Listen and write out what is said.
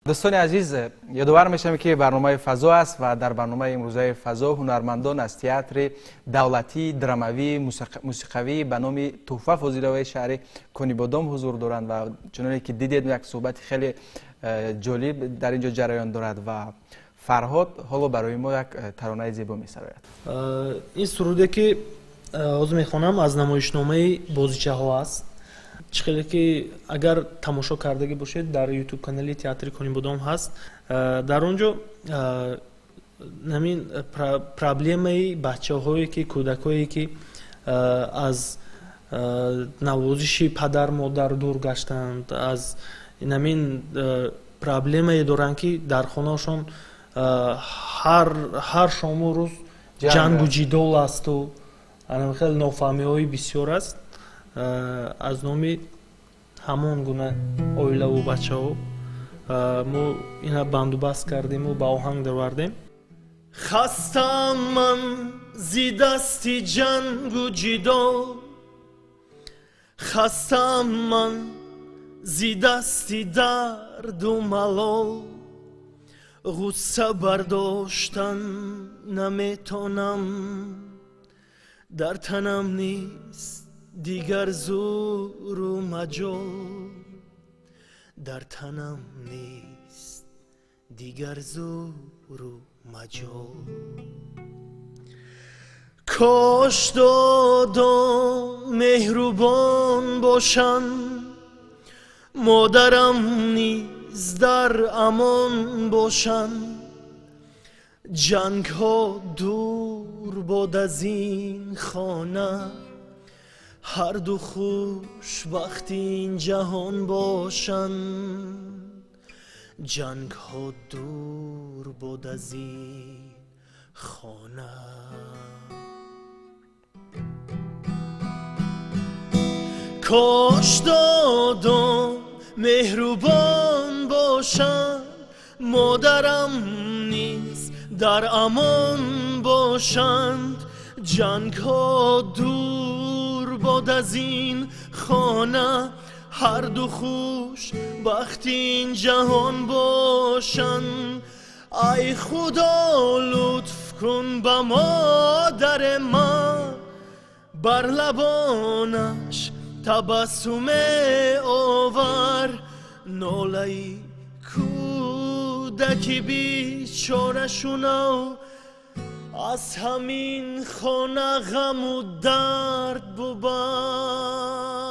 Дӯстони азиз, ёдовар мешавем, ки барномаи «Фазо» аст ва дар барномаи имрӯзаи «Фазо» ҳунармандон аз театри давлатии драмавии мусиқавӣ ба номи Туҳфа Фозиловаи шаҳри Конибодом ҳузур доранд ва чуноне ки дидед, як суҳбати хеле ҷолиб дар ин ҷо ҷараён дорад ва Фарҳод ҳоло барои мо як таронаи зебо месарояд. Ин суруде, ки ҳозир мехонам, аз намоишномаи «Бозичаҳо» аст. Чӣ хеле ки агар тамошо кардагӣ бошед, дар Ютуб канали театри Конибодом ҳаст. Дар он ҷо ҳамин проблемаи бачаҳое ки, кӯдакое ки аз навозиши падар модар дур гаштанд, аз ҳамин проблемае доранд, ки дар хонаашон ҳар шому рӯз ҷангу ҷидол асту хеле нофаҳмиҳои бисёр аст. Аз номи ҳамон гуна оилаву бачаҳо мо ина бандубаст кардему ба оҳанг даровардем. Хастам ман зи дасти ҷангу ҷидол, хастам ман зи дасти дарду малол, ғусса бардоштан наметонам, дар танам нест дигар зӯру маҷол, дар танам нест дигар зӯру маҷол. Кош додом меҳрубон бошанд, модарам низ дар амон бошанд, ҷангҳо дур бод аз ин хона, ҳарду хушбахти ин ҷаҳон бошанд, ҷангҳо дур бод аз ин хона. Кош додом меҳрубон бошанд, модарам низ дар амон бошанд, ҷангҳо дур бод аз ин хона, ҳарду хушбахти ин ҷаҳон бошанд. Ай Худо, лутф кун ба модари ман, бар лабонаш табассуме овар, нолаи кӯдаки бечора шунав, аз ҳамин хона ғаму дард бубар.